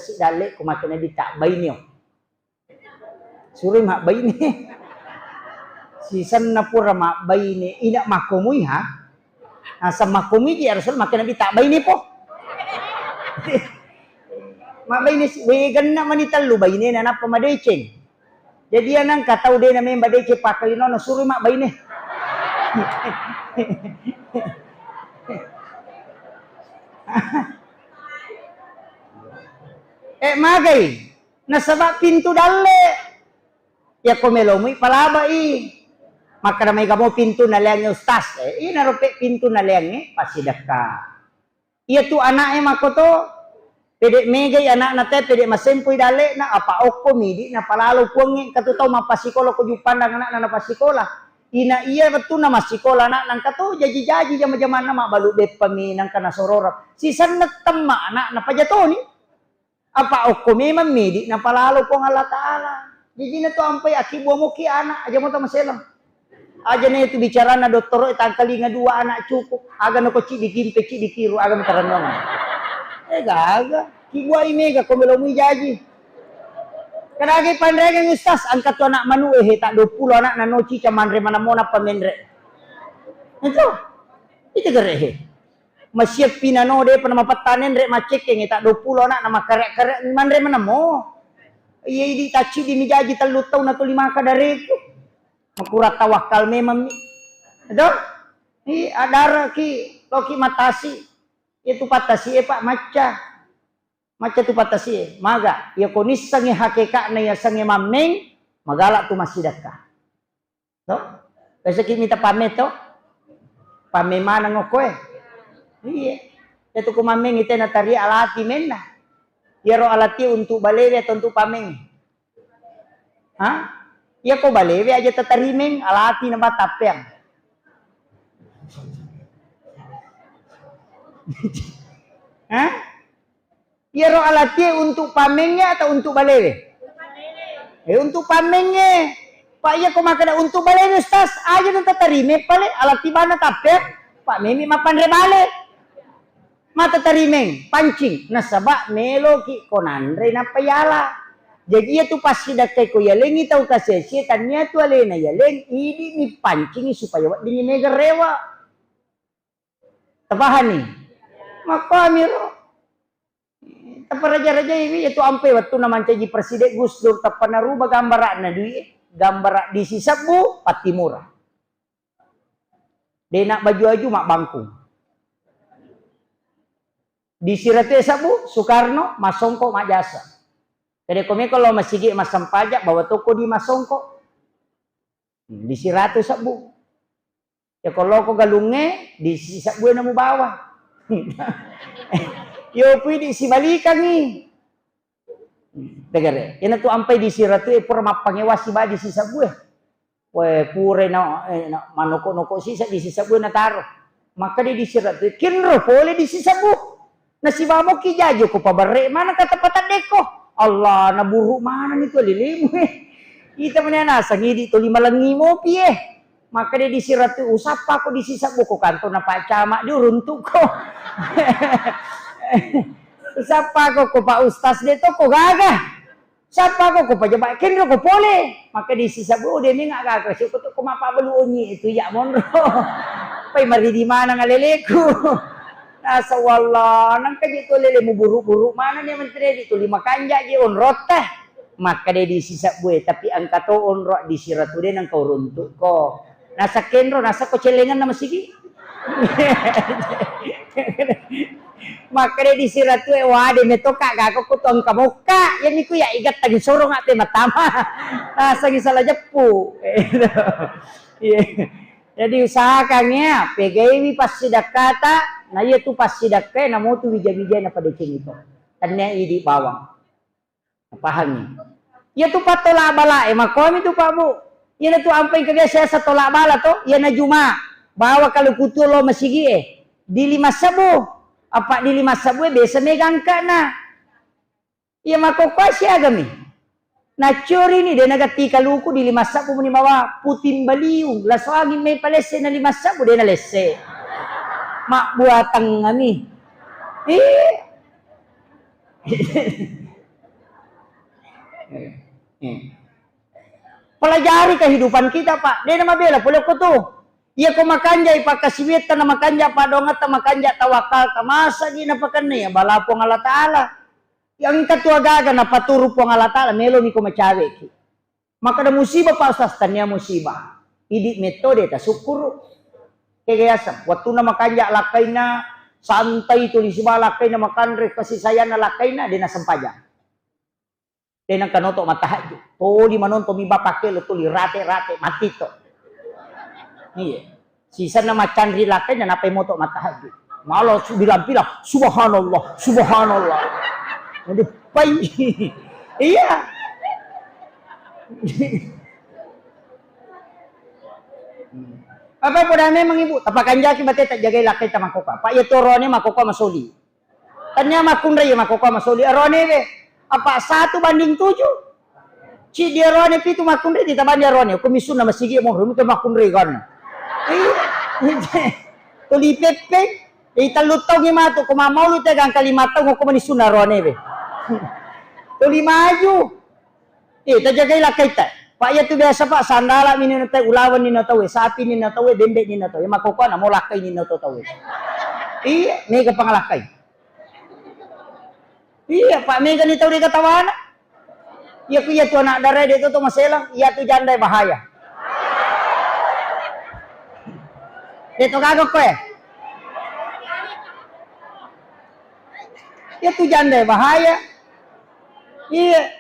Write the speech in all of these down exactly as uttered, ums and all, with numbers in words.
Sidalle ko makkeda nabi tabbaineo. Suroi mabbaine. Sisenna pura mabbaine, ina makkomui ha? Naseng makkomui ji ya Rasul, makkeda nabi tabbaine po. Mabbaine si, we genna mani tellu bainena nappa madeceng. Jadi iya nengka tau de namemba deceng pakkalinono suroi mabbaine. Eh, magai. Nasaba pintu dalle. Yakko melomui palabai. Makkeda maega mo pintu naleangnge ustaz. Eh, inaro pe pintu naleangnge passidekka. Iya tu ana'e makkoto, pede megai ana'na te, pede masempui dalle'na, apa okko midi napalalo puangnge, engka tu tau mappasikola ko Juppandang ana'na napassikola. Ina iya wettunna massikola ana'na engka to jaji-jaji jama-jamanna mabbalu beppami nengka nasororang. Sisenna temma ana'na pajatoni. Apa okko memang midi napalalo Puang Allah Ta'ala. Jajina tu ampai akibua moki anak, aja mo tamaseleng. Aja na itu bicarana dottoro e tangkalinga dua anak cukup. Aga nako cidi kimpe, cidi kiru, aga mitarennuang. Eh gaga. Kibuai mega ko melomui jaji. Kadagi panrengeng ustaz, angkat tu anak manu eh tak dua puluh anak nanoci camanre mana mona pamenre. Itu. Itu gerehe. Masiappi nano depa namapettane nrek maccekkeng, tak dua puluh anak namakarek-karek manre manamo. Iya idi tacci di mijaji tellu taun atau lima kadareku. Makurang tawakkal memang mi. Itu? I adara ki loki matasi. Itu patasi e pak macca. Macca tu patasi e. Maga. Iya konissangi hakekakna iya sange mammeng. Magala tu massidakka. To? Biasa ki mita pamme to? Pamme maneng okko e. Iya. Itu ku mammeng ite natari alati menna. Iyaro alati untuk balewe atau untuk pammeng? Ha? Iya ko balewe aja tatarimeng alati na batappeang. Ha? Iyaro alatie untuk pammengnge atau untuk balewe? Eh, untuk pammengnge. Pak, iya ko makkeda untuk balewe, Ustaz, aja tu tatarime pale alati bana tappe, Pak, memi mappanre bale. Mata tarimeng, pancing. Nasaba meloki ko nanre nappa yala. Jadi iya tu passidakkai ko yalengi tau kasiasie, tania tu alena yaleng, idi mi pancingi supaya weddingi mega rewa. Tapahani? Makkuamiro. Taparaja-rajaiwi, iyatu ampe wettunna mancaji presiden Gus Dur, tappa naruba gambara'na dui e, gambara disi sebbu, Pattimura. Dena baju-aju mabbangkung. Disi ratu e sebbu, Soekarno, massongko majjasa. Kede komeko lo masigi massempajang, bawa toko di massongko. Disi ratu sebbu. Ya, ko loko galungnge, disi sebbu e namubawa. Yo pui di sibalikangi. Tegere, ina tu ampai disi ratu e pura mappangewa siba disi sebbu e. We, pura na, eh, na, manoko-noko sisa disi sebbu e nataro. Maka di disi ratu e, kinro pole disi sebbu. Nasibamoki jaji ko pabarre mana kata pataddekko. Allah, naburu mana ni tu lilimu e. Ita mena nasang idi toli malengi mopi e. Maka de disi ratu usappa ko disi sebbu ko kantor na Pak Camat di uruntuk ko. Usappa ko ko Pak Ustaz de to ko gaga. Sappa ko, ko pajaba, kenro ko pole. Maka disi sebbu de menga gaga, siko to ko mappabalu onyi itu ya monro. Pai maridi maneng aleleku. Nasa wallah, nangka je to lele muburu-buru mana ni menteri di tuli makanja je onrotta. Maka de disi sebbu e, tapi engka to onro disi ratu de nangka uruntuk ko. Nasa kenro, nasa ko celengan nama sigi. Makkeda disi ratu e, wade metoka gako ko tuang kamokka, yamiku ya igattangi sorong ate matama. Nasangi sala jeppu. Iya. Jadi usahakan ya, pegaiwi passidakkata, na iya tu passidakka e namotu wija-wija na pada cengito. Tannia idi bawang. Pahangi. Iya tu pattola bala e, makkomi tu Pak Bu. Iyana tu ampai ke biasa asa tola bala to, iyana Juma. Bawa kalau kutu lo masigi e. Di lima sebbu. Apa di lima sebbu e biasa mega angkana. Iya makokko siagami. Nacuri ni de nagatti kaluku di lima sebbu muni bawa puting beliung. Lasoangi me palesse na lima sebbu de nalesse. Mabbuatang ami. Ih. Eh, eh. Pelajari kehidupan kita, Pak. De' namabela pole ko tu. Iya ko makanjai pakkasiwiatta na makanja paddoangetta, makanja tawakkalta, masagi napakennai bala Puang Allah Taala. Iya engka tu agaga napaturu Puang Allah Taala, melomi ko macaweki. Makkeda musibah, Pak Ustaz, tania musibah. Idi metode tasukkuru. Kega yaseng, wettunna makanja lakkainna, santai tuli siba lakkainna, makanre, kasih sayangna lakkainna, de' nasempajang. De' nengka noto mattahajju. Toli manonton mi bapakkello tuli rate-rate matti to. Iya. Sisenna maccanri lakkainna nappai moto mattahajju. Malo su bilang-bilang, "Subhanallah, subhanallah." Deppai. Iya. Apa poda memang ibu, tapakanjaki bate tajjagai lakkai tamakkoka. Pak iya toroane makkoka masoli. Tania makkunrai makkokkoe masoli aroanewe. Apa satu banding tujuh. Ciddi aroane pitu makkunrai ditabandi aroane. Ko missunna masigi mo, rumutu makkunrai kan. Iya. Tuli peppeng. Di tellu taung matu ko mamaulu te gangka lima taung ko manissunna aroanewe. Tuli maju. Eh, tajagai lakkaitta. Pak, iya tu biasa, Pak, sandala mi nino tau, ulaweng nino tau, sapi nino tau, bembe nino tau. Makkokkoe namo lakkai nino tau tau. Iya, mega pangalakkai. Iya, Pak, mega ni tau de' katawana. Iya ku iya tu anak dara de' to, to maselang, iya tu janda bahaya. De' to gaga koe. Iya tu janda bahaya. Iya.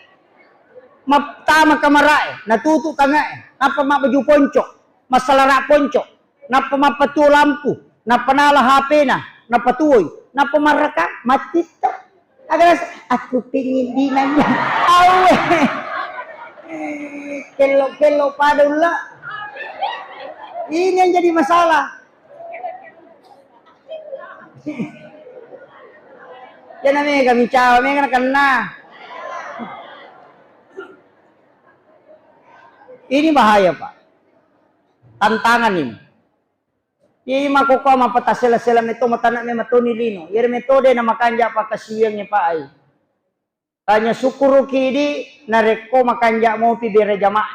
Mattama kamarae, natutu tangae, nappa mabbaju ponco, massalara ponco, nappa mappatuo lampu, nappa nala H P-na, nappa tuoi, nappa marraka, mattitta. Agara aku pingin dinanya. Awe. Kello-kello pada ulla. Ini yang jadi masalah. Jana mega micawa, mega nakenna. Ini bahaya, Pak. Tantangan ini. Iya, makkokkoe mappatasela-sela metto matana me matoni lino. Iyaro metode na makanja pakkasiwiangnge, Pak, ai. Tanya sukkuruki di narekko makanja mopi bere jamaah.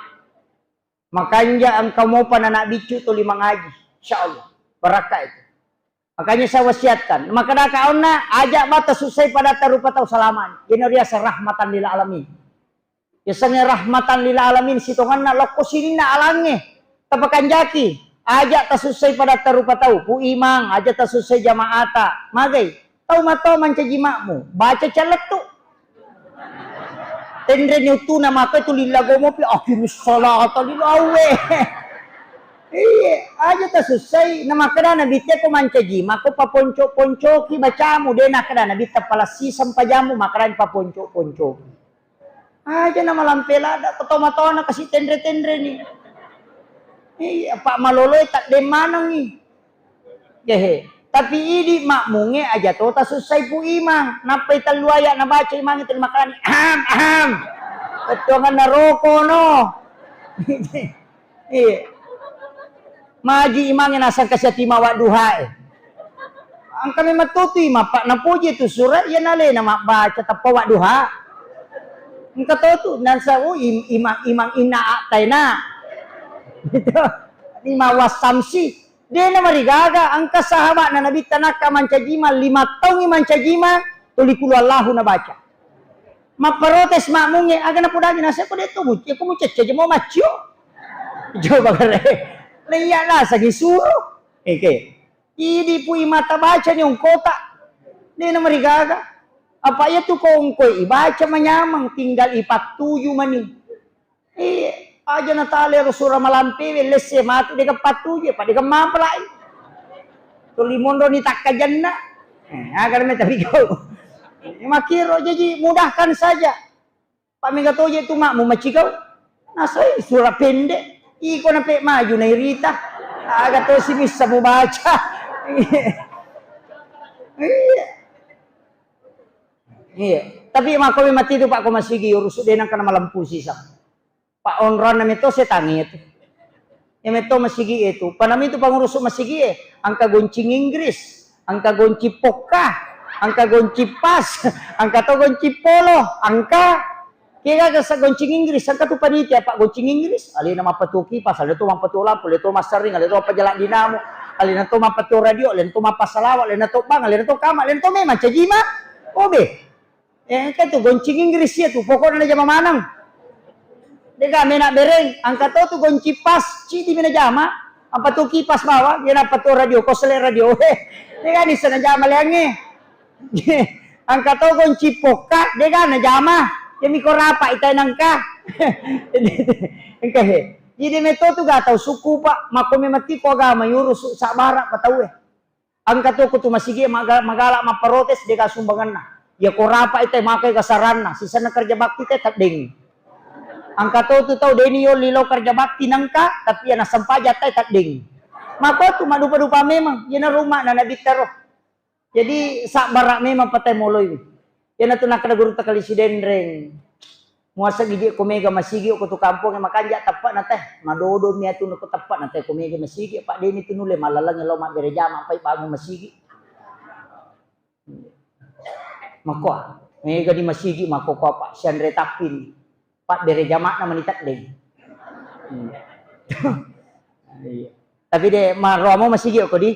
Makanja engka mopa nana biccu tuli mangaji. Insya Allah. Barakka itu. Makanya saya wasiatkan. Makkadaka onna, aja bata susai pada tarupa tau salamani. Ino riasa rahmatan lil alamin. Yasengnge rahmatan lil alamin sitongenna lokko sininna alangnge. Tapakanjaki, aja tasussai pada tarupa tau, Pu Imang, aja tasussai jamaata. Magai, tau matoa mancaji makmu, baca callettu. Tenreni uttuna maka itu lillago mopi, aqimis salata lil awe. Iya, aja tasussai. Namakkeda Nabitta ko mancaji mako paponco-poncoki bacamu, de nakkeda Nabitta palassi sempajamu, makkedani paponco-poncoki. Aja na malampe ladda, ko tomatoana kasi tenre-tenreni. Iya, Pak, maloloe tadde manengi. Gehe. Tapi idi makmunge aja to tasussai Pu Imang. Nappai tellu ayat nabaca imangnge tuli makkalani. Aham, aham. Bettuanganna roko no. Iya. Maji imangnge nasang kasi ati mawadduhae. Engka memang totu imappa napoji tu sura, iya nalena mabbaca tappa wadduha. Engka totu, nansa, oh, im-, imang, imang inna aktaina. Itu, lima wasamsi. Dena marigaga, engka sahabatna Nabitta nakka mancajima, lima taungi mancajima, tuli kulu Allahu nabaca. Mapparotes makmungnge, aga napodangi nasaba de to mucce, ko mucecce je mau maccio. Coba kare. Leiya nasangi suruh. Eke. Idi pui mata baca ni ongkota. Dena marigaga. Apa iya tu ko ongkoi ibaca manyameng, tinggal ipattuju mani. Iya, aja natale ro sura malampewe, lesse matu dega pattuju, pa dega mampelai. Tuli monro ni takkajanna. Eh, aga me tapi kau. Makiro jaji mudahkan saja. Pak mega toje tu makmu macikau. Nasai sura pendek. Iko nape maju nairita. Aga to si bisa mubaca. Iya. Iya. Tapi makko mati tu Pak ko masigi urusu denang kana malampu sisa. Pak onronna meto setangi itu. Ya meto masigi itu. Panami itu pangurusuk masigi e. Angka goncing Inggris, angka goncing pokka, angka goncing pas, angka to goncing polo, angka Kega ke sa goncing Inggris, engka tu panitia, Pak, goncing Inggris, alena mappatuo kipas, alena to mappatuo lampu, alena to masserring, alena to mappajala dinamu, alena to mappatuo radio, alena to mappasalawa, alena to bang, alena to kama, alena to memang cajima. Obe. Eh, engka tu goncing Inggris iya tu, pokokna najama maneng. Dega mena bereng, engka to tu goncing pas, cidi mena jama, apa tu kipas bawang, iya nappa tu radio, kosele radio. Dega nisa najama leangnge. Engka to goncing pokka, dega najama. Yami ko rapa itai nangka. Engka he. Jadi meto tu ga tau suku, Pak, mako memang tiko agama yurusu sabara pa tau e. Engka to ko tu masigi maga-, magala mapparotes dega sumbanganna. Ya ko rapa itai makai gasaranna, sisenna kerja bakti te teddeng. Engka to tu tau deni yolli lo kerja bakti nangka, tapi ya nasempaja tai teddeng. Mako tu madupa-dupa memang, yena rumah na nabitta ro. Jadi sabbara memang patai moloi. Iyana tu nakkeda gurutta Kali Sidenreng, muaseng idi ko mega masigi ko tu kampongnge makanja teppe'na teh. Madodo mi atu ko teppe'na teh ko mega masigi, Pak, deni tu nulle malaleng lo mabbere jama pai bangun masigi. Makko mega di masigi makko ko apa sianre tappin. Pabbere jama'na mani teddeng. Hmm. Iya. Tapi de maroa mo masigi ko di?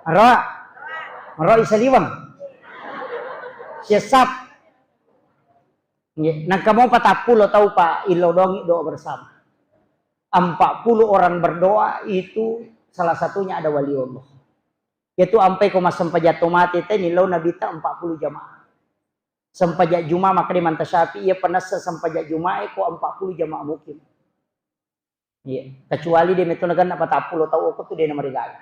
Maroa. Maroa isaliweng. Siap-siap. Nggih, nangka mo patappulo tau pa illo dongi doa bersama. Empat puluh orang berdoa itu salah satunya ada wali Allah. Yaitu ampai ko massempajang to mate te nillau Nabitta empat puluh jamaah. Sempajang Juma makkeda Imam Syafi'i, iya panessa sempajang Juma e ko empat puluh jamaah mukim. Iya, kecuali de meto naganna patappulo tau okko tu de namarigaga.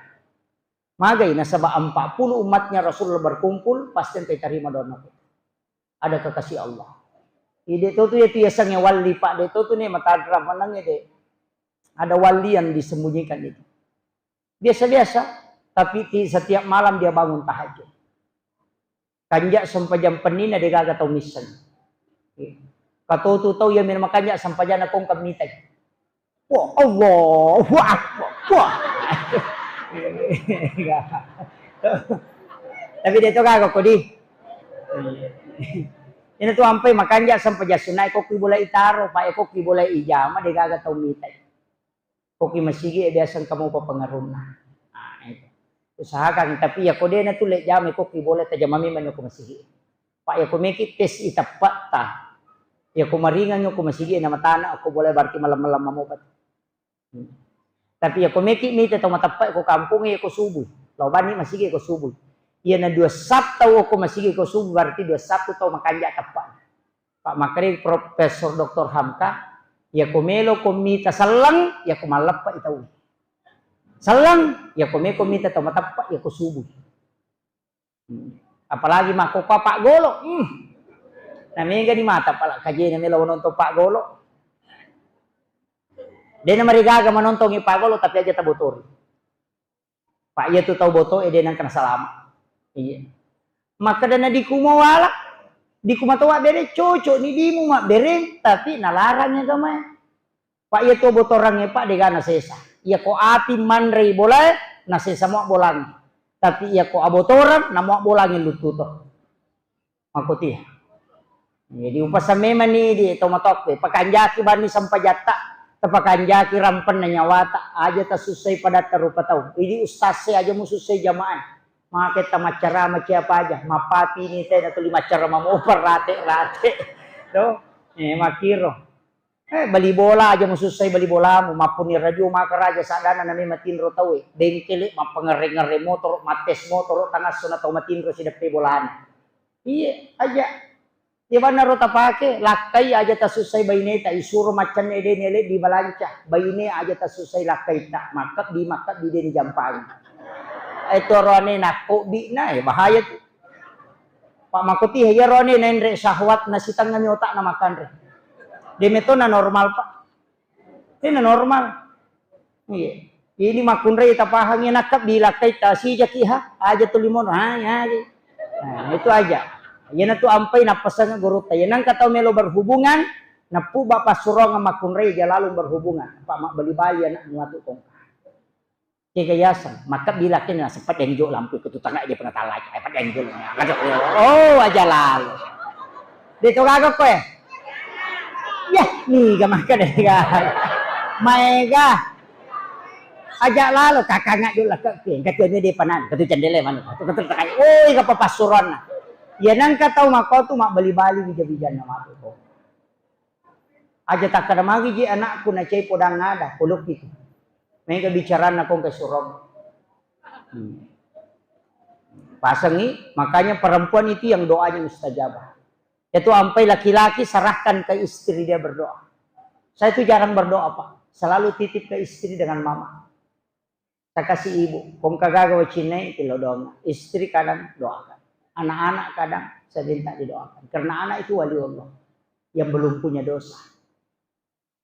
Magai nasaba empat puluh umatnya Rasulullah berkumpul, pasti engka tarima doanna ko. Ada kekasih Allah. Ide to tu ya tu yasange wali, Pak, de to tu ne matanra manange de. Ada wali yang disembunyikan itu. Biasa-biasa, tapi ti-, setiap malam dia bangun tahajud. Kanja sempajang pennina de gaga tau misseng. Katotu tau iya mena makanja sempajanna kongka mitai. Wah, Allahu Akbar. Wah. Tapi de to gaga ko di. Ina tu ampai makanja sempajang sunnae ko ki bola itaro, pa e ko ki bola ijama de gaga tau mitai. Ko ki masigi e biasa engka mopa pengaruhna. Nah, itu. Usahakan, tapi ya ko de na tu le jama ko ki bola tajama memang ko masigi. Pak, ya ko meki tes i teppatta. Ya ko maringang ko masigi na matana ko bola berarti malam-malam mopa. Hmm. Tapi ya ko meki mita tau mateppa ko kampung ya ko subuh. Lao bani masigi ko subuh. Iya na dua sab tau ko masigi ko subuh berarti dua sab tu tau makanja teppa. Pak, makkeda Profesor Doktor Hamka, iya ko melo ko mita selleng, iya ko malleppa i tau. Selleng, iya ko meko mita tau mateppa, iya ko subuh. Hmm. Apalagi makko pa Pak Golo. Hmm. Na mega di mata pala kajena melo nonton Pak Golo. De na marigaga manontongi Pak Golo tapi aja tabotori. Pak, iya tu tau boto e de nengka nasalama. Iya. Makkeda na di kumo wala, di kumato mabbere cocok ni dimu mabbere, tapi nalarang agama e. Pak, iya tu botorang e, Pak, de ga nasesa. Iya ko api manrei bola e, nasesa mo bolang. Tapi iya ko abotorang, na mo bolang e luttu to. Makkuti. Jadi upasa memang ni di tau matokko, pakanjaki banni sempajatta, tapakanjaki rampenna nyawata, aja tasussai padatta rupa tau. Idi ustaz e aja musussai jamaah. Make tamaccarama ciapa aja, mappapi ni tena tuli maccarama mopa rate-rate. Do, eh, makkiro. Eh, bali bola aja musussai bali bolamu, mappuni radio maka raja sadana nami matinro tau e. Bengkele mappangerre-ngerre motoro, mattes motoro, tangasso na tau matinro sideppe bolana. Iye, aja. Iya bannaro tapake, lakkai aja tasussai baineta, isuro maccanne deni ele di balanca. Baine aja tasussai lakkaitta, makkebbi, makkebbi deni jampangi. Eh, toroane nakko bina, eh, bahaya tu. Pak, makkoti, iya roane naenre syahwat na sitengngami otakna makanre. De metona normal, Pak. Tena normal. Iya. Ini makkunrai tapahangi nakkebbi lakkaitta sijaki ha, aja tu limono. Ha, iya, iya. Nah, itu aja. Iyana tu ampai nappaseng gurutta. Iya nangka tau melo berhubungan, nappuba passurongeng makkunrai aja lalu berhubungan. Pak, mabbali-bali anak muatu tongka. Kega yaseng, maka bila kena sempat denjo lampu ke tutangga dia pernah talai, eh, pat denjo. Oh, aja lalu. De to gaga ko e. Eh, niga makkeda gaga. Maega. Aja lalo kakanga dulu ke pieng. Katu anu de panan. Katu cendele manu. Katu katu takai. Oh, iga papassuranna. Ya nangka tau makotu mabbali-bali bija-bijanna matu. Aja takkada magi ji anakku nacai podang ada. Polokki tu. Mega bicaranna kongka surong. Hmm. Pasangi, makanya perempuan itu yang doanya mustajabah. Itu ampai laki-laki serahkan ke istri dia berdoa. Saya itu jarang berdoa, Pak. Selalu titip ke istri dengan mama. Saya kasih ibu, kongka gaga wacinnai, tilo doang. Istri kadang doakan. Anak-anak kadang saya minta didoakan. Karena anak itu wali Allah yang belum punya dosa.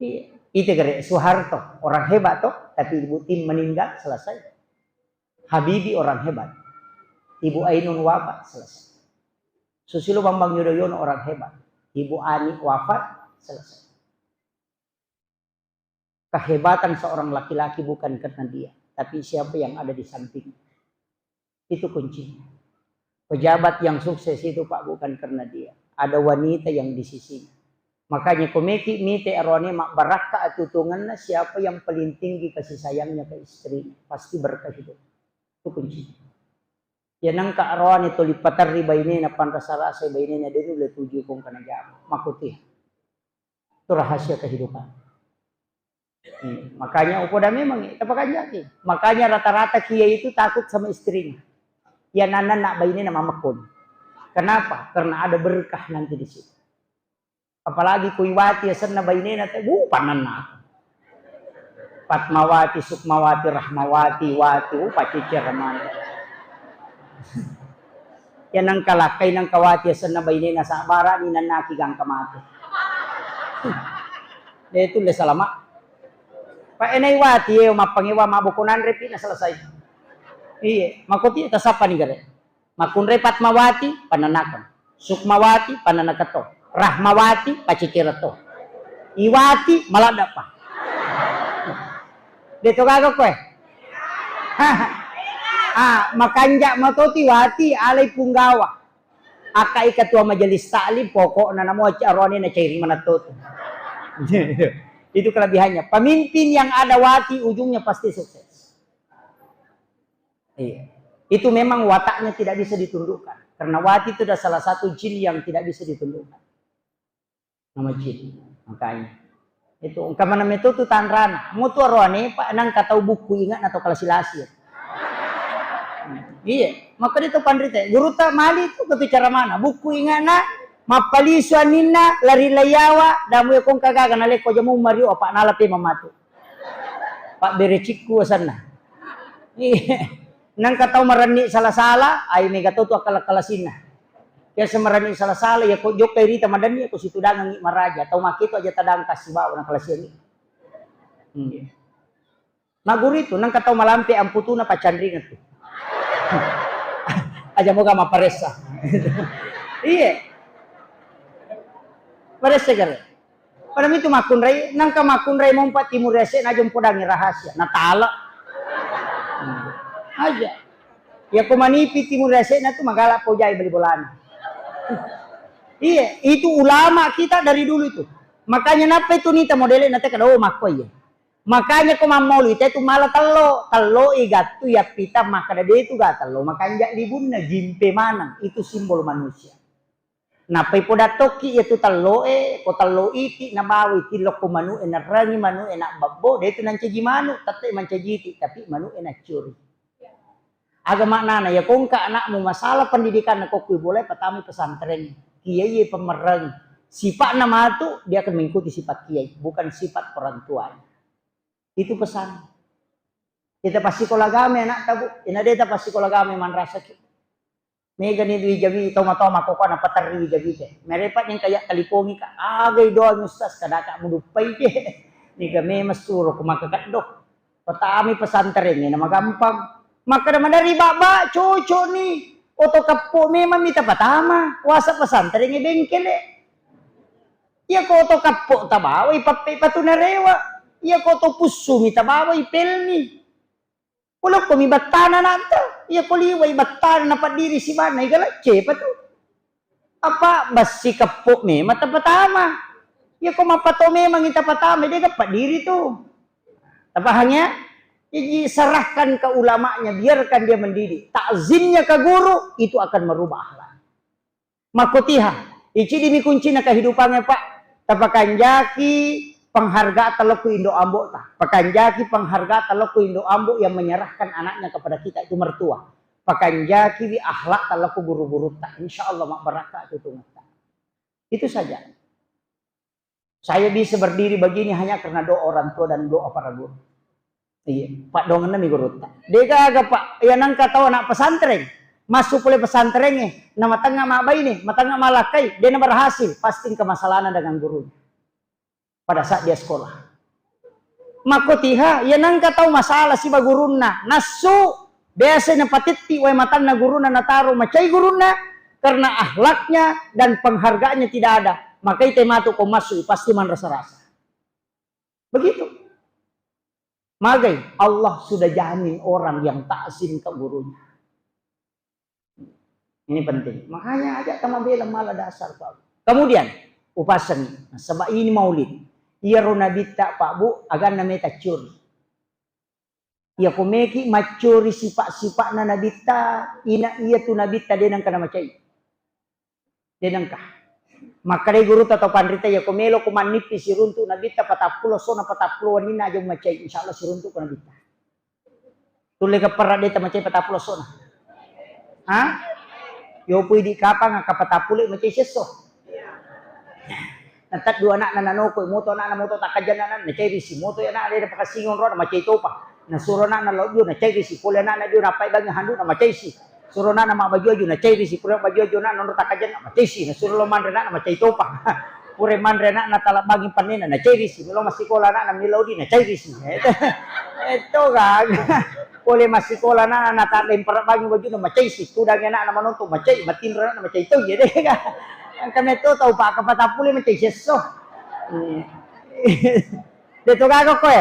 Iya. Itu kere Soeharto, orang hebat toh, tapi Ibu Tin meninggal, selesai. Habibie orang hebat. Ibu Ainun wafat, selesai. Susilo Bambang Yudhoyono orang hebat. Ibu Ani wafat, selesai. Kehebatan seorang laki-laki bukan karena dia, tapi siapa yang ada di samping. Itu kuncinya. Pejabat yang sukses itu, Pak, bukan karena dia. Ada wanita yang di sisinya. Makanya komeki mite arone mabbarakka atutungenna siapa yang paling tinggi kasih sayangnya ke istrinya. Pasti berkah itu. Itu kuncinya. Ya nangka arone toli paterri bainena, panrasa-rasai bainena, deni le tuju kong kana jama. Makuti. Itu rahasia kehidupan. Hmm, makanya upoda memang, eh, tapakanjaki. Makanya rata-rata kiai itu takut sama istrinya. Ya, nana nak baine nama mekon. Kenapa? Karena ada berkah nanti di situ. Apalagi kui wati asenna bainena te, bu, panenna. Fatmawati, Sukmawati, Rahmawati, Wati, uh, pacicer mana. Ya nangka lakkai nangka wati asenna bainena sabara ni nannaki gangka mate. De tulle salama. Pak enai wati e mappangewa maboko nanre pi na selesai. Iye, makoti tasappa ni gare. Makkunrai Fatmawati pananakon. Sukmawati pananakato. Rahmawati pacicereto. Iwati maladda pa. De to gaga koe. Ah, makanja matoti wati alai punggawa. Akkai ketua majelis taklim, pokokna namo aroane na cairing manatto tu. Itu kelebihannya. Pemimpin yang ada wati ujungnya pasti sukses. Iya. Itu memang wataknya tidak bisa ditundukkan. Karena wati itu adalah salah satu jin yang tidak bisa ditundukkan. Nama jin. Makanya. Itu engka mana meto tu tanrana. Mutu aroane, Pak, nangka tau buku ingat atau kalasi-lasi. Iya, maka dia tu panrite. Guru tak mali tu ketu cara mana? Buku ingatna, mappalisu aninna, lari layawa, damu ya kongka gaga, naleko jamu mario, apa nala pe mamatu. Pak berecikku asanna. Iya. Nangka tau marenni sala-sala, ai mega to tu akala-kalasinna. Biasa marenni sala-sala, ya ko jokka irita madanni, ya ko situdangangi maraja. Tau maketu aja tadang kasi bawa na kalasiangi. Hmm. Maguru itu, nangka tau malampe amputuna pacanringan tu. Aja moga maparessa. Iya. Paressa kare. Pada mitu makkunrai, nangka makkunrai mompa timur ese na jompo dangi rahasia, na tala. Hmm. Aja. Ya ko manipi timur ese na tu magala pojai beli bolana. Iya, itu ulama kita dari dulu itu. Makanya napa itu nita modele na teka do makko iya. Makanya ko mammolu ite tu mala tello, tello i gattu ya pita makkada de tu ga tello, makanja libunna jimpe maneng, itu simbol manusia. Nappai podattokki iyatu telloe, ko tello iti nabawai tilokko manu'e narrangi manu'e nabbabbo, de tu nancaji manu, tette mancaji iti, tapi manu'e naccuri. Aga maknana, ya kongka anakmu masalah pendidikan na kokkui boleh pertama pesantren, kiai pemereng, sipatna matu dia akan mengikuti sifat kiai, bukan sifat orang tuanya. Itu pesan. Kita pasti kolagame anak tabu, ina deta pasti kolagame manrasaki. Megani dui jawi toma-toma kokona paterri jawi te. Merepa nyeng kaya talipongi ka. Agai doang ustaz kadaka muduppai je. Niga memang suro ko maka keddo. Petami pesantren ni nama gampang. Maka da madari baba cocok ni. Oto keppo memang mita patama. Wasa pesantren ni bengkele. Iya ko oto keppo tabawai pappe patu narewa. Iya ko oto pussu mi tabawai pelni. Ulokkomi battana nanta, iya ko liwai battana napaddiri sibanna, iga lecce pa tu. Apa bassi keppo memang tapatama. Iya ko mappato memang ita patama, dia kan padiri tu. Tapahang ya? Jadi serahkan ke ulamanya, biarkan dia mendidik. Takzimnya ke guru itu akan merubah akhlak. Makkotiha, icidi mi kuncina kehidupannya, Pak. Tapakanjaki penghargaan talokku indo ambo ta. Pakanjaki penghargaan talokku indo ambo yang menyerahkan anaknya kepada kita itu mertua. Pakanjaki wi akhlak talokku guru-guru ta. Insya Allah mak barakka tutungetta. Itu saja. Saya bisa berdiri begini hanya karena doa orang tua dan doa para guru. Iya, paddoangenna mi gurutta. De gaga, Pak, iya nengka tau anak pesantren. Masuk pole pesantren e, na matengnga mabbaine, matengnga malakkai, de na berhasil, pasti engka masalahna dengan gurunya. Pada saat dia sekolah. Makkotiha, iya nengka tau masalah siba gurunna, nassu, biasa na patetti wae matanna gurunna nataro macai gurunna, karena akhlaknya dan penghargaannya tidak ada. Makai tematu ko massu, pasti manrasa-rasa. Begitu. Magai, Allah sudah jamin orang yang takzim ke gurunya. Ini penting. Makanya aja tama bela mala dasar, Pak. Kemudian, upasengi. Nah, sebab ini maulid. Iyaro nabitta, Pak Bu, aganna meta curi. Iya ko meki maccuri sifat-sifatna nabitta, ina iya tu nabitta de nengka namacai. De nengka. Makkedai gurutta tau panrita, iya ko melo ko mannippi siruntu nabitta patappulo sona patappulo wenninna aja macai, insya Allah siruntu ko nabitta. Tulle ke perra de tamacai patappulo sona. Ha? Yo pui di kapang ka patappulo macai sesso. Nataddu anakna nanoko, moto anakna moto takkajanna, nacairisi, moto anakna de pakasingong ro, macai topa. Nasuro anakna lao dio, nacairisi, pole anakna dio nappai bangi handu, namacaisi. Suro anakna mabbaju aju, nacairisi, pura baju aju anakna nonro takkajanna, macaisi. Nasuro lo manre anakna, macai topa. Pura manre anakna tala bangi pannena, nacairisi. Melo massikola anakna, melo di, nacairisi. Itu kan. Pole massikola anakna, natadda impara bangi bajuna, macaisi. Tudang anakna manonto, macai, matinro anakna, macai to, iya de kan. Engka metto tau paka patappulo macai sesso. Hmm. De to gaga koe.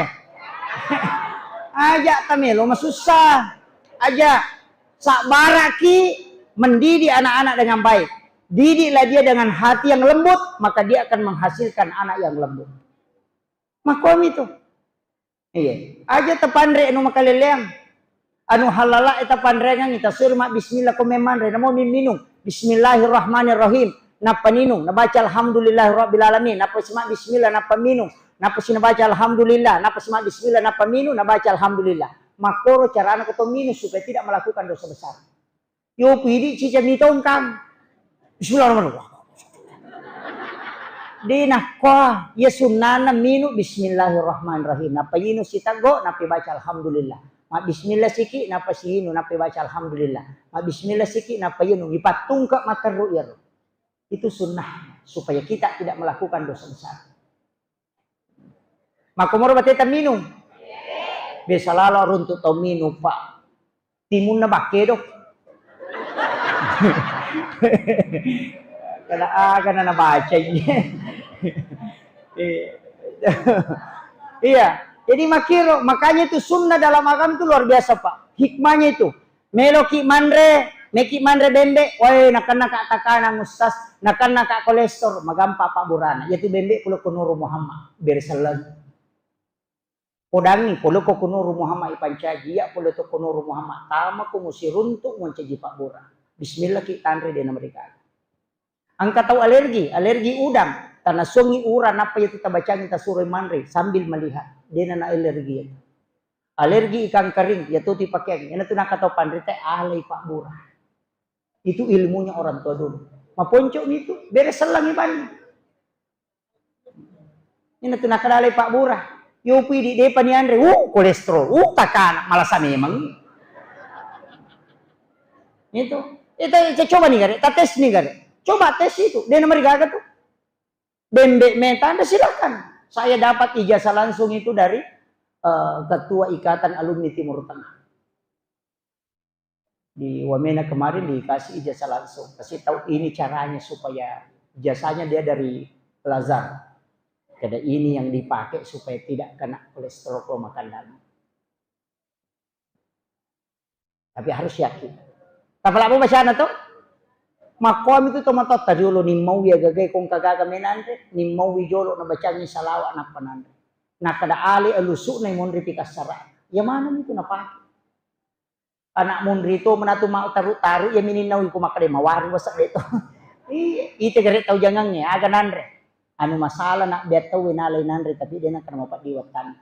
Aja tamelo masussa. Aja sabbaraki mendidik anak-anak dengan baik. Didiklah dia dengan hati yang lembut, maka dia akan menghasilkan anak yang lembut. Makomi tu. Iya. Aja tapanre anu makaleleang. Anu halala e tapanreangngi, tasuri mabbismillah ko memmanre, namo mimminung. Bismillahirrahmanirrahim. Nappa ninung, nabaca alhamdulillahirabbil alamin. Nappa si mabbismillah, nappa minung. Nappa si nabaca alhamdulillah, nappa si mabbismillah, nappa minung, nabaca alhamdulillah. Makkoro carana ko to minung supaya tidak melakukan dosa besar. Yo pidi cica mi tongkang. Bismillahirrahmanirrahim. De nakkoa, iya sunnana minu bismillahirrahmanirrahim. Nappa yinu siteggo, nappa baca alhamdulillah. Ma bismillah siki, nappa siyinu, nappa baca alhamdulillah. Ma bismillah siki, nappa yinu, ipattungke materru iyaro. Itu sunnah supaya kita tidak melakukan dosa besar. Makkomoro bateta minung. Biasa lalo runtuk tau minung, Pak. Timunna bakke do. Kala aga na nabacai. Iya. Iya. Jadi makkiro, makanya itu sunnah dalam agama itu luar biasa, Pak. Hikmahnya itu. Meloki manre, meki manre bembe, wae, nakennaka takanang, Ustaz, nakennaka kolesterol, magampa pabburana. Yatu bembe pole ko Nuru Muhammad, bere selleng. Podangi pole ko Nuru Muhammad ipancaji, iya pole to ko Nuru Muhammad, tama ko musiruntuk mancaji pabbura. Bismillah ki tanre de namerigaga. Engka tau alergi, alergi udang, tanasuangngi urang, nappa yatu tabacangi tasuroi manre sambil melihat, dena na alergi. Alergi ikan kering, yatu tipakeang, iyana tu nakatau panrita alai pabbura. Itu ilmunya orang tua dulu. Maponco mi tu, bere sellengi banni. Iyana tu nakada alai pabbura. Yo pidi depa ni anre, uh, kolesterol, uh, takana, malasa memang. Itu. Itu, itu coba ni gare, ta tes ni gare. Coba tes itu, dena marigaga tu. Bembe meta, Anda silakan. Saya dapat ijazah langsung itu dari, eh, Ketua Ikatan Alumni Timur Tengah. Di Wamena kemarin dikasih ijazah langsung. Kasih tahu ini caranya supaya ijazahnya dia dari Lazar. Karena ini yang dipakai supaya tidak kena kolesterol kalau makan daging. Tapi harus yakin. Tapalabbu bacana to? Makkomi tu tomatoatta riolo, nimmaui agagae ko engka gaga menanre, nimmaui jolo nabacangi salawa nappa nanre. Nakkeda ale alusu'na monri pikassara. Iya maneng itu napake. Anak monri to menatu mau taru-taru, iya mininnaui ko makkeda mawari wasa de to. Iya, ite gare tau jangangnge, aga nanre. Anu masalah nak biar tau nalai nanre tapi de nengka mapaddi wattanna.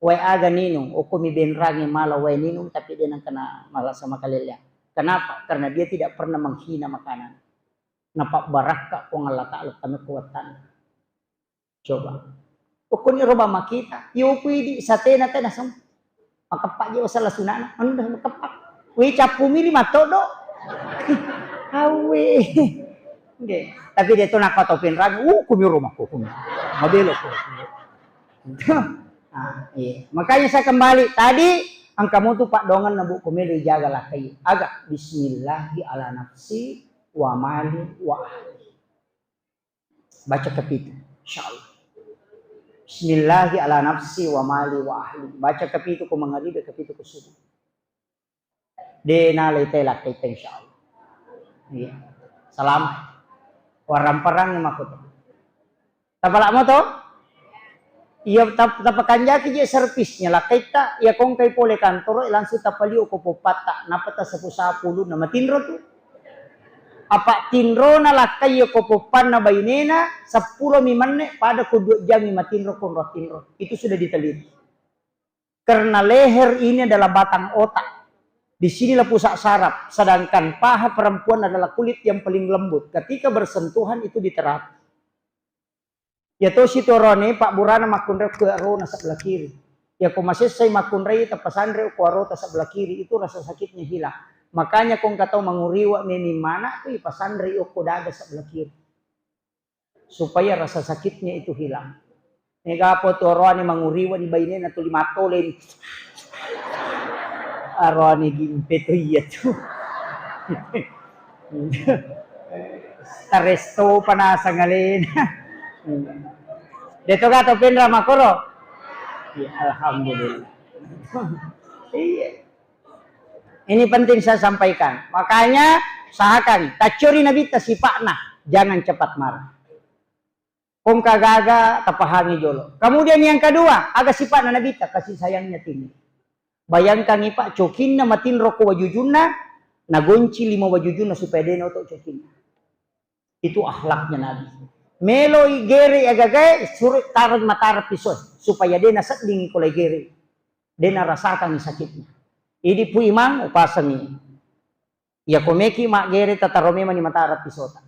Wae aga ninung, okko mi benrangi mala wae ninung, tapi de nengka na malasa makalelleang. Kenapa? Karena dia tidak pernah menghina makanan. Napabbarakka Puang Allah Ta'ala tamekko wattanna. Coba. Okko ni roba makita, yopu idi satena tena sem. Makeppa je wasala sunana, anu dah makeppa. Wi cappu mili matoddo. Awe. Nggih. Tapi de to nakatau penrangi, uh, kumi romakku, kumi. Mabelo ko. Ah, iya. Makanya saya kembali tadi, engka mutu paddoangenna, Bu, ko melo ijaga lakkai. Aga, bismillahi ala nafsi wa mali wa ahli. Baca kapitu, insyaallah. Bismillahi ala nafsi wa mali wa ahli. Baca kapitu ko mangaribi, kapitu ko subuh. De nalai te lakkaita, insyaallah. Iya. Selamat. Warang-parang mako to. Tapalak mo to? Iya, tap-, tapakanjaki je servisnya lakkaita, iya ko engkai pole kantoro, langsung tapalio ko poppatta, nappa tasapu-sapu ulunna, matinro tu. Apa tinrona lakkai iya ko poppanna bainena, seppulo mi menne, pada ko dua jam mi matinro, konro tinro. Itu sudah diteliti. Karena leher ini adalah batang otak. Di sinilah pusat saraf. Sedangkan paha perempuan adalah kulit yang paling lembut. Ketika bersentuhan itu diterapi. Iya tosi tu oroane pabburana makkunrai ko arona sebelah kiri. Iya ko masessai makkunrai, tapasanre ko arota sebelah kiri, itu rasa sakitnya hilang. Makanya ko engka tau manguriwa meni mana tu ipasanre okko dada sebelah kiri. Supaya rasa sakitnya itu hilang. Mega apa tu oroane manguriwa di bainena tuli mattoleni. Oroane gimpe tu iya tu. Taresto panasang alena. Deto gato penra makoro. Ya, alhamdulillah. Iya. Ini penting saya sampaikan. Makanya usahakan taccori nabitta sipa'na, jangan cepat marah. Kongka gaga tapahangi jolo. Kemudian yang kedua, aga sipa'na nabitta, kasih sayangnya tinggi. Bayangkan, Pak, cokinna matinro ko wajujunna, nagonci lima wajujunna supaya de naoto cokinna. Itu akhlaknya Nabi. Meloi gere agagae, suruh taruh matara pisau supaya de nasedding ko lai gere. De narasakan sakitnya. Idi Pu Imang, upasangi. Iya ko meki maggere, tataro memang ni matara pisota.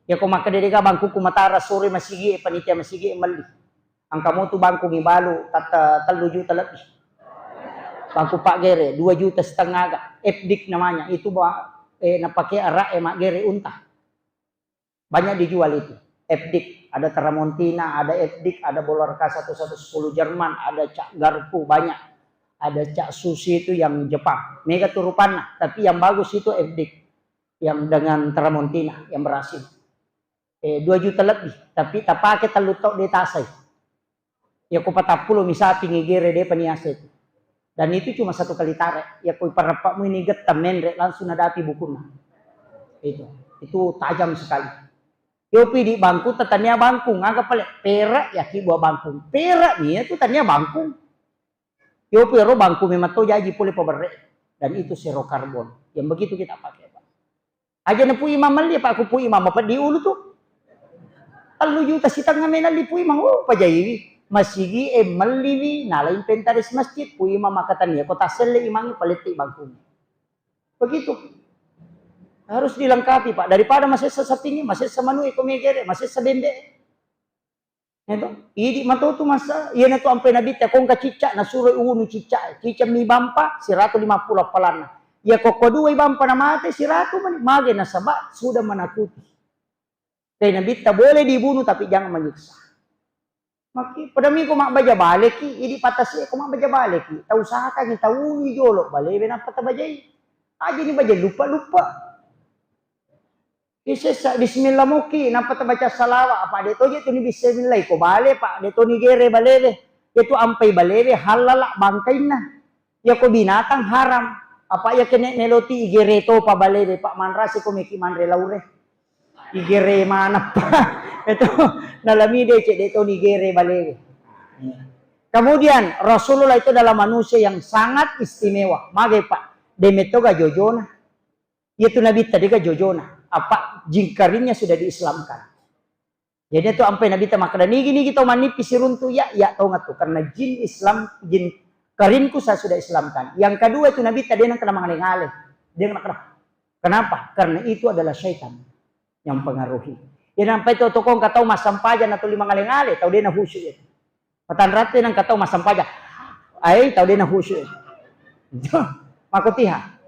Iya ko makkeda dega bangkuku matara sore masigi e, panitia masigi e melli. Engka motu bangkung ibalu tatta tellu juta lebbi. Bangku paggere dua juta setengah aga. F D I K namanya. Itu ba, eh, napake arak e maggere unta. Banyak dijual itu. F D I K, ada Tramontina, ada F D I K, ada Bolarka satu satu sepuluh Jerman, ada Cak Garpu banyak. Ada Cak Susi itu yang Jepang. Mega tu rupanna, tapi yang bagus itu F D I K. Yang dengan Tramontina, yang berhasil. Eh, dua juta lebih, tapi tapake tellu tau de tasai. Iya ko patappulo mi sapingi gere, depa ni aset. Dan itu cuma satu kali tarik. Iya ko iparappa mu ini getta menre, langsung nadapi bukunna. Itu, itu tajam sekali. Yopi di bangku, tatania bangkung, aga pale, perak yaki buah bangkung. Perak ni itu tania bangkung. Yopi ro bangku memang to jaji pole paberre. Dan itu zero karbon. Yang begitu kita pakai, Pak. Aja na Pu Imang melli, Pak, ku Pu Imang mapeddi ulu tu. Tellu juta sitengnga menalli Pu Imang, oh, pajaiwi. Masigi e melliwi, nala inventaris masjid, Pu Imang makkatania ko tasselle Imang palette bangkung. Begitu. Harus dilengkapi, Pak. Daripada masessa sapingi, masessa manu e ko megere, masessa bembe. Itu, idi matotu masa, iyanatu ampai nabitta kongka cicca, nasuro unu cicca, cicca mi bampa, siratu lima puluh appalanna. Iya kokko dua bampa namate, siratu mani, mage nasaba sudah menakuti. Jadi nabitta boleh dibunuh tapi jangan menyiksa. Maki, pada miko mabbaja baleki, idi patasi ko mabbaja baleki. Tau sakani, tau uni jolo, balewe nappa tabajai. Aja ni baja lupa-lupa. Isessa bismillah muki, nappa tabaca salawat, apa de toje tu ni bismillah, ko bale, Pak, de to ni gere balewe. Itu ampai balewe, halala bangkainna. Iya ko binatang haram. Apa iya kene meloti igere topa balewe, Pak, manrasi ko meki manre laure. Igere manappa. Itu nalami de cedde to nigere balewe. Kemudian Rasulullah itu adalah manusia yang sangat istimewa. Magai, Pak, de metto ga jojona. Iya tu Nabitta de ga jojona. Apa jingkarinnya sudah diislamkan. Jadi itu ampai Nabitta makkeda, "Nigi-nigi tau mannipi siruntu iya, iya tongatu. Karena jin Islam, jin karinku saya sudah Islamkan." Yang kedua itu Nabitta de nengka namangale-ngale. De nengka, kenapa? Karena itu adalah syaitan yang mempengaruhi. Jadi nampai tau tokong ka tau massampajang atau lima ngale-ngale, tau de na khusyuk itu. Patanratte nengka tau massampajang. Ai, tau de na khusyuk. Mako tiha.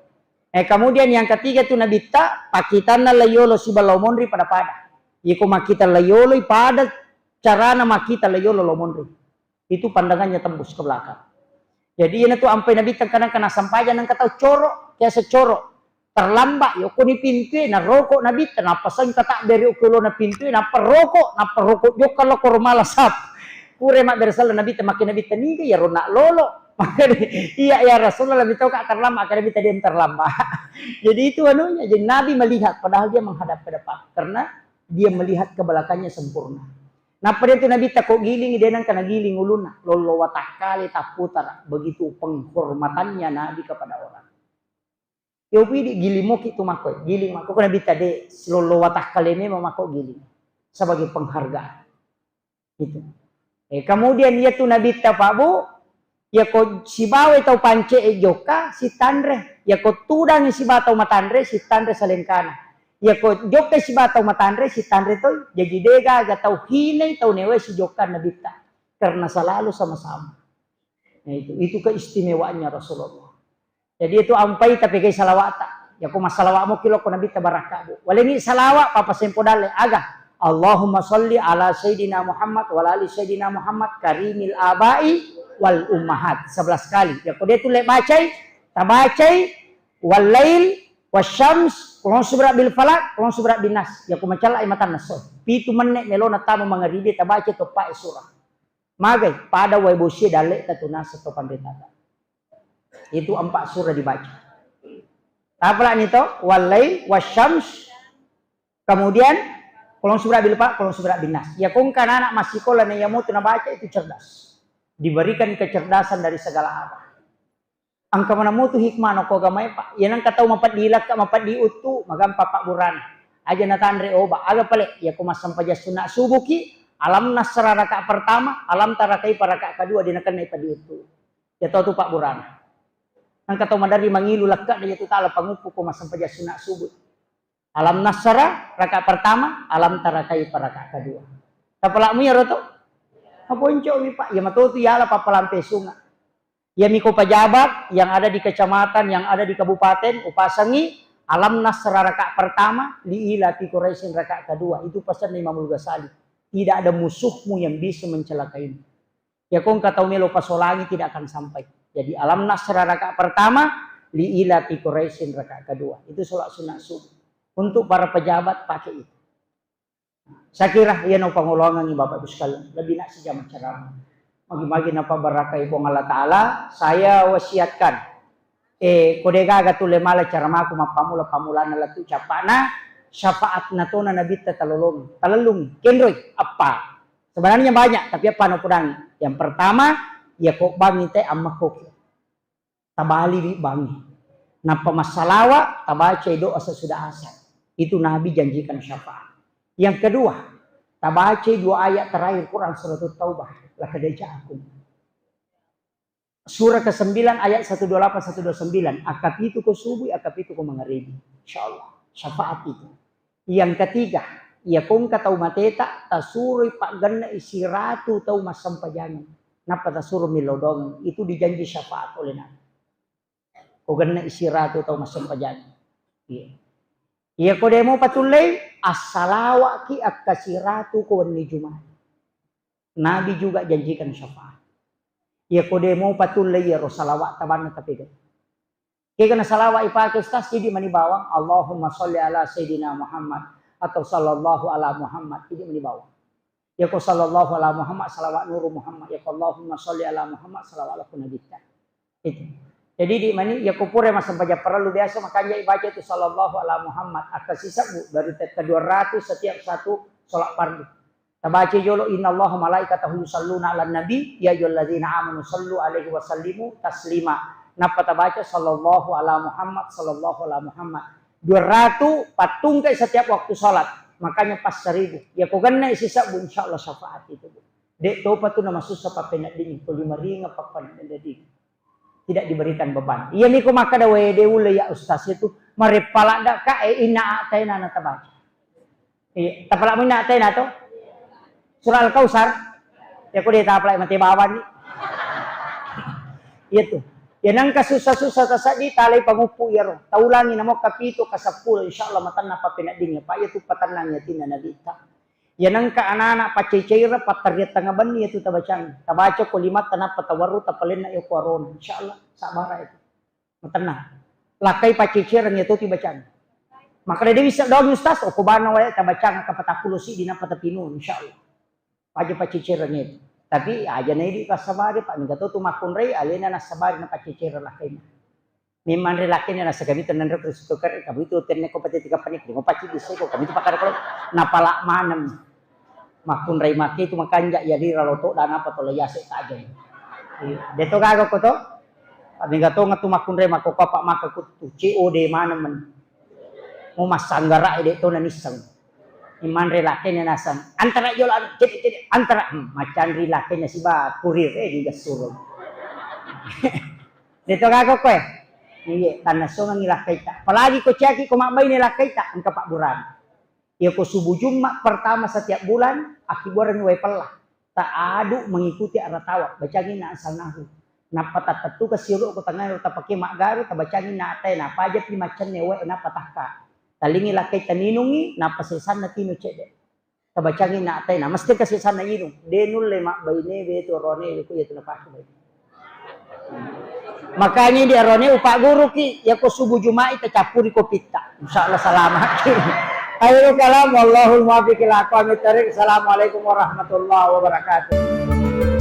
Eh, kemudian yang ketiga tu Nabitta, pakkitanna laiyolo siba lao monri pada-pada. Iko makkita laiyolo pada carana makkita laiyolo lao monri. Itu pandangannya tembus ke belakang. Jadi ina tu ampai Nabitta kadang kena sampajang nengka tau coro, biasa coro. Terlambat, yokoni pintue, naroko Nabitta, napaseng kata beri ukulona pintue, nappa roko, nappa roko jokka lo koro malasap. Pure mabbere sala Nabitta, makin Nabitta niga, ya rona lolo. Makanya, iya, ya Rasulullah, lebih tahu kak terlambat, akhirnya Nabitta dia terlambat. Jadi itu anunya, jadi Nabi melihat, padahal dia menghadap ke depan. Karena dia melihat ke belakangnya sempurna. Nappa dia tu Nabitta ko giling, dia nang kena giling ulunna. Lolo watakkale tapputara. Begitu penghormatannya Nabi kepada orang. Yo pidi giling moki tu makko, giling makko, ko Nabitta de, silolo watakkale memang makko giling sebagai penghargaan. Itu. Eh, kemudian iya tu Nabitta, Pak Bu, iya ko sibawa tau pance e jokka, sitanre. Iya ko tudang sibawa tau matanre, sitanre salengkana. Iya ko jokka sibawa tau matanre, sitanre toi. Jadi de gaga tau hinai tau newe sijokka Nabitta. Karena selalu sama-sama. Nah, itu, itu keistimewaannya Rasulullah. Jadi itu ampai tapegai salawata. Ya ko massalawa mo kilo ko Nabitta barakka, Bu. Walengi salawa papa sempo dalle aga. Allahumma salli ala Sayyidina Muhammad wa ala ali Sayyidina Muhammad karimil abai wal ummahat. Sebelas kali. Ya ko dia tulle bacai, tabacai wal lail wasyams, kulon subra bil falak, kulon subra bin nas. Ya ko macalla mata naso. Pitu menne melona tama mangaribi tabaca toppa surah. Magai pada wae bosie dalle tatunasa to panritata. Itu empat surah dibaca. Apalagi to, wal lail wasyams, kemudian kulon subra bil falak, kulon subra bin nas. Ya kongka anak masikola na iya motu nabaca itu cerdas. Diberikan kecerdasan dari segala arah. Engka mana mutu hikmah no ko agamae, Pak. Ya nengka tau mapeddi lakka, mapeddi uttu, magampa pabburana. Aja natanre oba, aga pale, ya ko massempajang sunna subuki, alam nasra raka pertama, alam tarakai paraka kedua, dia nakennai peddi uttu. Ya tau tu pabburana. Nengka tau maderri mangilu lakka, dia tu tala panguppu ko massempajang sunna subuh. Alam nasra raka pertama, alam tarakai paraka kedua. Tapalamu ya roto? Maponco mi, Pak, ya matotu yala papalampe sunga. Yamiko pejabat yang ada di kecamatan, yang ada di kabupaten, upasangi alam nasra raka pertama, li ila fi Quraisyin raka kedua. Itu pesan Imam Al-Ghazali. Tidak ada musuhmu yang bisa mencelakaimu. Ya kongka tau melo pasolangi tidak akan sampai. Jadi alam nasra raka pertama, li ila fi Quraisyin raka kedua. Itu sholat sunat subuh. Untuk para pejabat pakai itu. Saya kira iya nau pangolongangi Bapak Ibu sekalian, lebih nak sejam ceramah. Magi-magi napa barakai Puang Allah Ta'ala, saya wasiatkan. Eh, kode gaga tu le mala ceramaku mappamula-pamulana latu capana, syafaat natona Nabitta talolong, talellung, kenroi, apa? Sebenarnya banyak, tapi apa no pudangi? Yang pertama, ya kok bangi te amma koki. Tabaliwi bangi. Nappa massalawa, tabacai doa sesudah asar. Itu Nabi janjikan syafaat. Yang kedua, tabacai dua ayat terakhir Quran surat Taubah. Laqad ja'akum. Surah kesembilan ayat satu dua lapan, satu dua sembilan. Akapitu ko subuh, akapitu ko mangaribi. Insya Allah. Syafaat itu. Yang ketiga, iya kongka tau mateta, tasuroi paggenna siratu tau massempajangi. Nappa tasuro millau doang. Itu dijanji syafaat oleh Nabi. Ko genna siratu tau massempajangi. Iya. Iya ko demo patullei, assalawaki akka siratu ko wenni Jumat. Nabi juga janjikan syafaat. Iya ko demo patullei iyaro salawat tabanna tapega. Kega na salawat ipake Ustaz, idi mani bawang, Allahumma salli ala Sayyidina Muhammad atau sallallahu ala Muhammad, idi mani bawang. Yako sallallahu ala Muhammad, salawat nuru Muhammad. Yako Allahumma salli ala Muhammad, salawat laku Nabitta. Itu. Jadi di mani, ya kupure massempajang parellu biasa makanja ibaca itu sallallahu ala Muhammad. Akka sisebbu dari te-, ke dua ratus setiap satu sholat fardu. Tabaca jolo, "Innallaha malaikatahu yusalluna ala nabi, ya ayyuhalladzina amanu sallu alaihi wa sallimu taslima." Nappa tabaca, "Sallallahu ala Muhammad, sallallahu ala Muhammad." Dua ratus pattungkai setiap waktu sholat. Makanya pas seribu. Ya ko genna sisebbu, insya Allah syafaat itu, Bu. Dek topa tu namasussa pappeneddingi, ko lima ringa pappeneddingi. Tidak diberikan beban. Iya niko makkeda, "Wede ulle ya Ustaz itu, mareppa ladda ka e inna a'taina na tabaca." Iya, tapalak inna a'taina to? Surah Al-Kausar. Ya ko de tapalak mate bawang ni. Iya tu. Ya nengka susah-susah tasaddi talai panguppu iyaro. Taulangi namo kapitu kaseppulo, insya Allah matenna pappeneddingi. Pak, iya tu patennang yatinna Nabi ta. Ya nengka anak-anak paccecereng, pattarriang tengnga benni itu tabacang. Tabaca ko limatta nappa tawarru tapalenna iya ko arona. Insya Allah, sabbara itu. Matenna. Lakkai paccecereng iya to tibacang. Makkeda de wisseng doang Ustaz, oh, ko bana wae tabacang ka patappulo siddi nappa tapinu, insya Allah. Paja paccecereng itu. Tapi aja na idi passabari, Pak, mingka to tu makkunrai, alena nassabari na paccecereng lakkaina. Memang ri lakkainna nasakami tenenro Kristo kare, kamu itu tenne ko pati tiga panik, lima paci di seko, kamu itu pakar kalau napalak maneng. Makkunrai make itu makanja ya lira loto dan apa to lo yase tajeng. Iya, deto gaga ko to. Tapi gato ngatu makkunrai mako apa maka kutu C O D maneng men. Mau massanggara de to nanisseng. Imanre lakkainna nasang. Antara jolo anu, cedde-cedde, antara. Hmm, macanri lakkainna siba kurir, eh, digassuro. Deto gaga koe. Iye, tannasongengngi lakkaita. Apalagi ko ciaki ko mabbaine lakkaita, engka pabburana. Iya ko subuh Jumat pertama setiap bulan, akkibuarengngi wae pella. Ta'adu mengikuti arah tawaf, bacangi na asal nahu. Nappa tattettuka siolo ko tengah tapake maggaru, tabacangi na atai, napajapi maccenne wae, nappa takka. Talingi lakkai taninungi, nappa sesanna tinu cedde. Tabacangi na atai, na mesti ka sesanna inung. De nulle mabbaine we tu rone we ku iya tu napake baine. Makanya di arone upagguruki, ya ko subuh Juma'i tacappuri kopitta. Insya Allah salamaki. Ayo kalam, wallahul muwaffiq ila aqwamit thariq. Assalamualaikum warahmatullahi wabarakatuh.